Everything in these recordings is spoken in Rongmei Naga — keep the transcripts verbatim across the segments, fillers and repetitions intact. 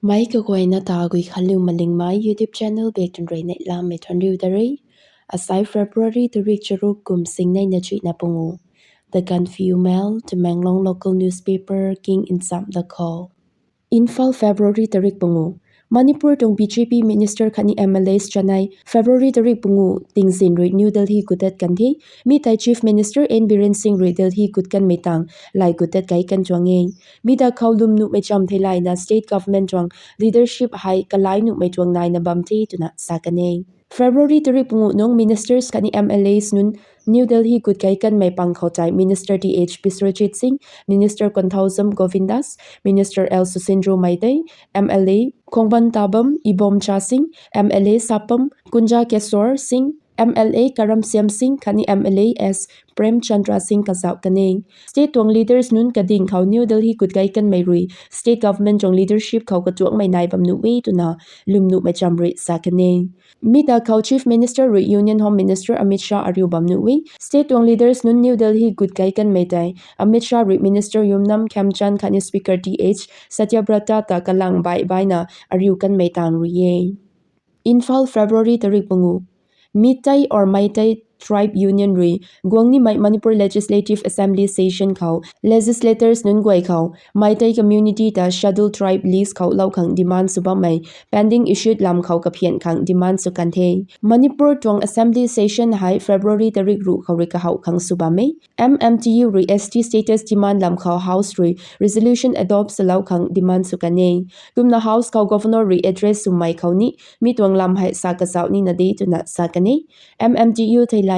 Mei kaguayna ta Guikhanliu Malingmei YouTube channel bek tun rui neihlamei thuanriu da re. Asai February tarik charuk kum singneina chuihna pungu. The Gaanphiu Mail, Tamenglong local newspaper king ncham da khou. Imphal, February tarik pungu. Manipur tuang B J P minister khatni M L As chanei February tarik pungu tingzin rui New Delhi gut dat kan the. Mi tei Chief Minister N Biren Singh rui Delhi gut kanmei tang lay gut dat kai kan tuang e. Mi ta khou lwm nuhmei cham theilayna state government tuang leadership hei kalai nuhmei tuang naina bam the twna sa kan e. February tarik pungu nung ministers khatni M L As nunc New Delhi gut kai kanmei pang khou tei Minister T H Biswajit Singh, Minister Konthoujam Govindas, Minister L Susindro Meitei, M L A Khongban Tabam, Ibomcha Singh, M L A Sapam Kunja Keshwar Singh, M L A Karamsiam Singh khatni M L A S Prem Chandra Singh kazauh kan e. State tuang leaders nunc kading khou New Delhi gut kai kanmei rui state government tuang leadership khou katuakmei nai bam nuh e twna lwm nuhmei cham rui sa kan e. Mi ta khou Chief Minister rui Union Home Minister Amit Shah ariu bam nuh e. State tuang leaders nunc New Delhi gut kai kanmei tei Amit Shah rui Minister Yumnam Khemchand khatni Speaker T H Satyabrata ta kalang baih baihna ariu kanmei tang rui e. Imphal, February tarik pungu. Meitei or Meitei Tribe Union rui guang nimei Manipur Legislative Assembly session khou legislators nunc guay khou Meitei community ta Scheduled Tribe list khou lou khang demand sw bammei pending issue lam khou kaphian khang demand sw kan the. Manipur tuang assembly session hei February tarik ruh khou rui kahouh khang sw bam e. M M T U rui S T status demand lam khou House rui resolution adopt swlou khang demand sw kan e. Kumna House khou Governor rui address swmei khou ni mi tuang lam hei sa kazauh nina de twna sa kan e. M M T U theilayna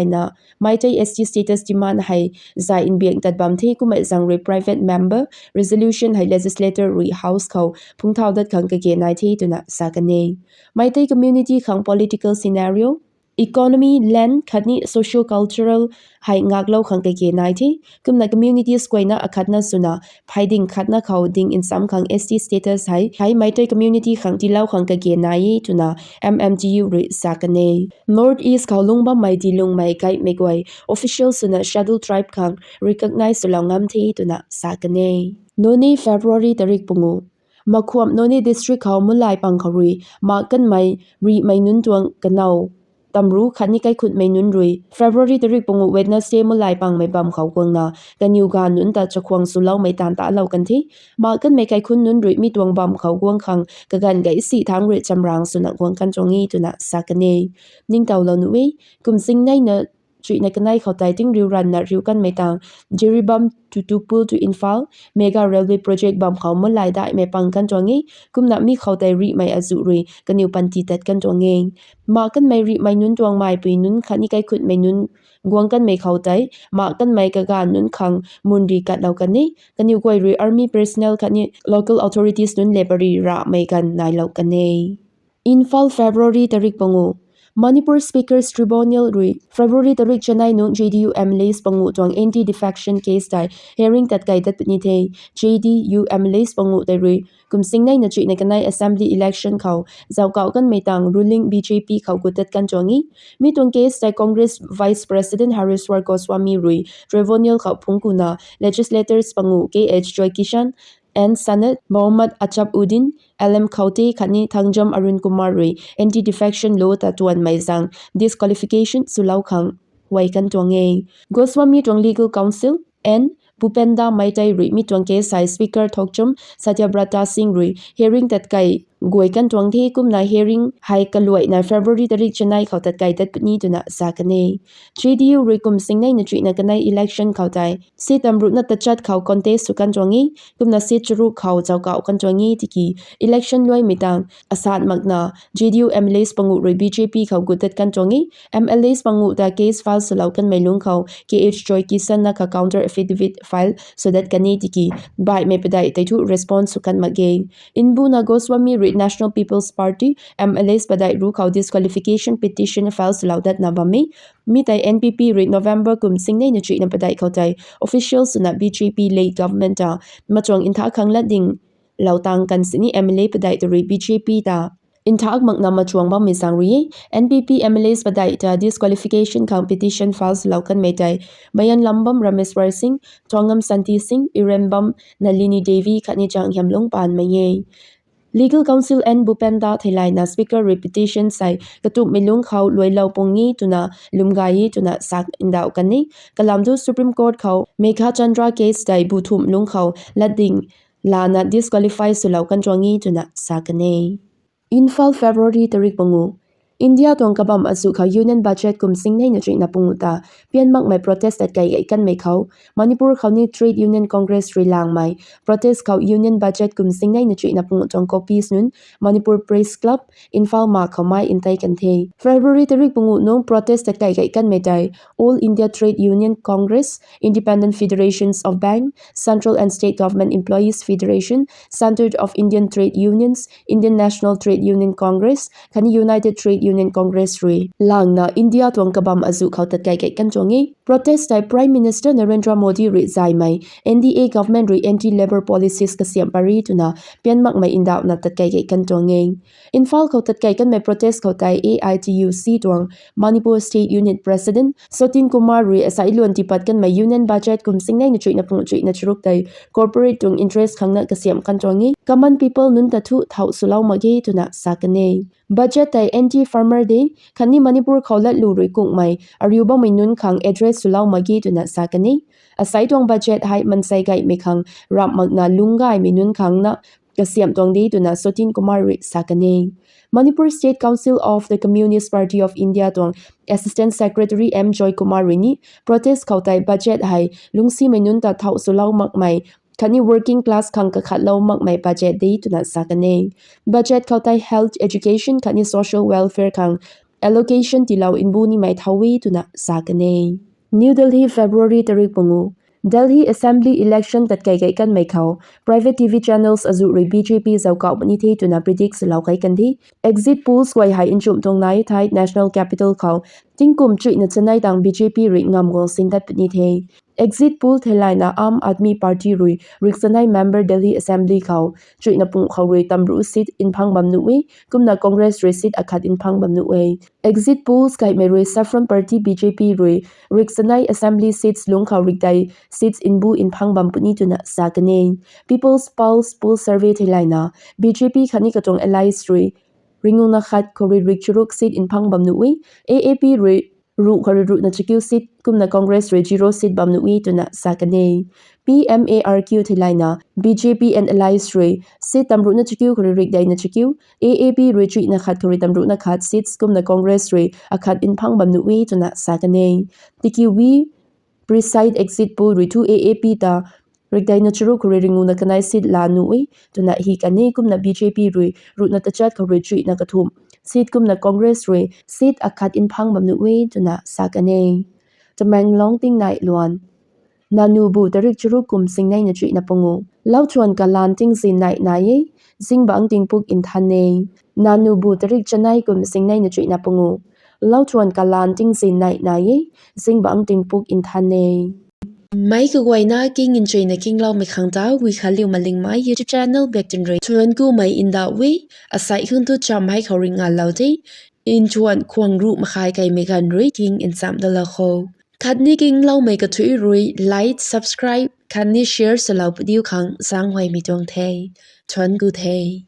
Meitei S T status demand hei zay nbiang tat bam the, kummei zaeng rui private member resolution hei legislator rui House khou phungcthau dat khang kage nai the twna sa kan e. Meitei community khang political scenario, economy, land khatni socio-cultural hei ngaklou khang kage nai the. Kumna communities guayna akhatna swna pheyding khatna khou ding ncham khang S T status hei hei Meitei community khang tiilou khang kage nai e twna M M T U rui sa kan e. North East khou lungc bammei dilungmei kaimei guay official swna Scheduled Tribe khang recognize swlou ngam the twna sa kan e. Noney, February tarik pungu. Makhwam Noney district khou mulay pang khou rui mak kanmei rihmei nunc tuang kanow tamru khatni kaikhutmei nunc rui February tarik pungu Wednesday mulay pangmei bam khou guangna kaniw ganv nunc ta chakhwang swloumei taanv talou kan the. Mak kanmei kaikhun nunc rui mi tuang bam khou guang khang kaganv gay si thangc rui chamrang swna guang kan tuang e twna sa kan e. Ningtowlou nuh e, kum singneina chuihna kanei khou tei tingriu ranvna riu kanmei tang Jiribam to Tupul to Imphal Mega Railway Project bam khou mulay daihmei pang kan tuang e. Kumna mi khou tei rihmei azuh rui kaniw panty tat kan tuang e. Mak kanmei rihmei nunc tuang maipui nunc khatni kaikhutmei nunc guang kanmei khou tei mak kanmei kaganv nunc khang munri katlou kan e. Kaniw guay rui army personnel khatni local authorities nunc le pary rahmei ganv nailou kan e. Imphal, February tarik pungu. Manipur Speakers Tribunal rui February tarik chanei nung J D U M L As panguh tuang anti-defection case tei hearing tat kei dat puni the. J D U M L As panguh tei rui kum singneina chuihna kanei assembly election khou zaukauh kanmei tang ruling B J P khou gut tat kan tuang e. Mi tuang case tei Congress Vice President Harishwar Goswami rui tribunal khou phungc kuna legislators panguh K H Joykishan, N Sanat, Mohammad Achab Uddin, L M Khaute khatni Thangjam Arun Kumar rui anti-defection law ta tuanmei zaeng disqualification swlou khang huay kan tuang e. Goswami tuang legal counsel N Bhupenda Meitei rui mi tuang case hei Speaker Thokchom Satyabrata Singh rui hearing tat kei guay kan tuang the. Kumna hearing hei kaluaina February tarik chanei khou tat kei dat puni twna sa kan e. J D U rui kum singneina chuihna kanei election khou tei seat tamruhna tachat khou contest sw kan tuang e. Kumna seat charuk khou zaukauh kan tuang e tiki election luaimei tang asat makna J D U M L As panguh rui B J P khou gut tat kan tuang e. M L As panguh ta case file swlou kanmei lungc khou K H Joykishan na kha counter affidavit file sw dat kan e tiki baihmei padeih tei thu response sw kan mak ge. Mbuna Goswami rui National People's Party M L As padeih ruc khou disqualification petition file swlou datna bam e. Mi tei N P P rui November kum singneina chuihna padeih khou tei official swna B J P led government ta machuang ntha khang lat ding lou tang kan sini M L A padeih ta rui B J P ta ntha makna machuang bammei zaeng rui e. N P P M L As padeih ta disqualification khang petition file swlou kanmei tei Mayanlambam Rameswar Singh, Thongam Santi Singh, Irenbam Nalini Devi khatni Changhiamlung Panmei e. Legal Counsel N Bupenda theilayna Speaker rui petition sei katumhmei lungc khou luailou pung e twna lwm gay e twna sa ndauh kan e. Kalam thu Supreme Court khou Meghachandra case tei bu thumh lungc khou latding lana disqualify swlou kan tuang e twna sa kan e. Imphal, February tarik pangu. India tuang kabam azuh khou Union Budget kum singneina chuihna pangu ta pian makmei protest tat kai gay kanmei khou, Manipur khou ni Trade Union Congress rui langmei protest khou Union Budget kum singneina chuihna pangu tuang copies nunc Manipur Press Club, Imphal ma khou mai ntei kan the. February tarik pangu nung protest tat kai gay kanmei tei All India Trade Union Congress, Independent Federations of Bank, Central and State Government Employees Federation, Centre of Indian Trade Unions, Indian National Trade Union Congress khatni United Trade Union Congress rui langna India tuang kabam azuh khou tat kai gay kan tuang e. Protest tei Prime Minister Narendra Modi rui zaymei N D A government rui anti-labour policies kasiamh pary twna pian makmei ndauhna tat kai gay kan tuang e. Imphal khou tat kai kanmei protest khou tei A I T U C tuang Manipur State Unit President Sotin Kumar rui asai luan tiipat kanmei Union Budget kum singneina chuihna pangu chuihna charuk tei corporate tuang interest khangna kasiamh kan tuang e. Common people nunc ta thu thau swlou mak ge twna sa kan e. Budget tei anti-farmer de khatni Manipur khou latlu rui kungmei ariu bammei nunc khang address swlou mak ge twna sa kan e. Asai tuang budget hei mansei gaymei khang ramh makna lungc gaymei nunc khangna kasiamh tuang de twna Sotin Kumar rui sa kan e. Manipur State Council of the Communist Party of India tuang Assistant Secretary M Joy Kumar rui ni protest khou tei budget hei lungcsimei nunc ta thau swlou makmei khatni working class khang kakhatlou makmei budget de twna sa kan e. Budget khou tei health, education khatni social welfare khang allocation tiilou mbu nimei thau e twna sa kan e. New Delhi, February tarik pangu. Delhi Assembly election tat kai gay kanmei khou private T V channels azuh rui B J P zauckauh puni the twna predict swlou kai kan the. Exit polls guay hei nchumh tuang nai thei national capital khou tingkum chuihna chanei tang B J P rui ngamv guang sin dat puni the. Exit poll theilayna Aam Aadmi Party rui rikchanei member Delhi Assembly khou chuihna pangu khou rui tamruh seat mphang bam nuh e, kumna Congress rui seat akhat mphang bam nuh e. Exit polls gaymei rui Saffron Party B J P rui rikchanei Assembly seats lungc khou rikdei seats mbu mphang bam puni twna sa kan e. People's Pulse poll survey theilayna B J P khatni katuang allies rui ringuna khat khou rui rikcharuk seat mphang bam nuh e, A A P rui ruh khou rui ruhna chakiu seat kumna Congress rui zero seat bam nuh e twna sa kan e. P M A R Q theilayna B J P and allies rui seat tamruhna chakiu khou rui rikdeina chakiu, A A P rui chuihna khat khou rui tamruhna khat seats kumna Congress rui akhat mphang bam nuh e twna sa kan e. Tiki precise exit poll rui thu A A P ta rikdeina charuk khou rui ringuna kanei seat laa nuh e twna hi kan e, kumna B J P rui ruhna tachat khou rui chuihna kathumh seat kumna Congress rui seat akhat mphang bam nuh e twna sa kan e. Tamenglong tingnai luan. Nanubu tarik charuk kum singneina chuihna pangu. Lauthuan kalan tingzin nai nai e, zingbangc tingpuk nthan e. Nanubu tarik chanei kum singneina chuihna pangu. Lauthuan kalan tingzin nai nai e, zingbangc tingpuk nthan e. Meic kaguayna king nchuina kingloumei khang ta Guikhanliu Malingmei YouTube channel baktun rui thuanc kumei ndauh e. Asai khang tu cham hei khou rui ngalou the. Nthuan khwang ruh makhai kaimei ganv rui king nchamh dalou kho. Khatni kingloumei kathuic rui like, subscribe khatni share swlou padiu khang zaenghuaymei tuang the. Thuanc ku the.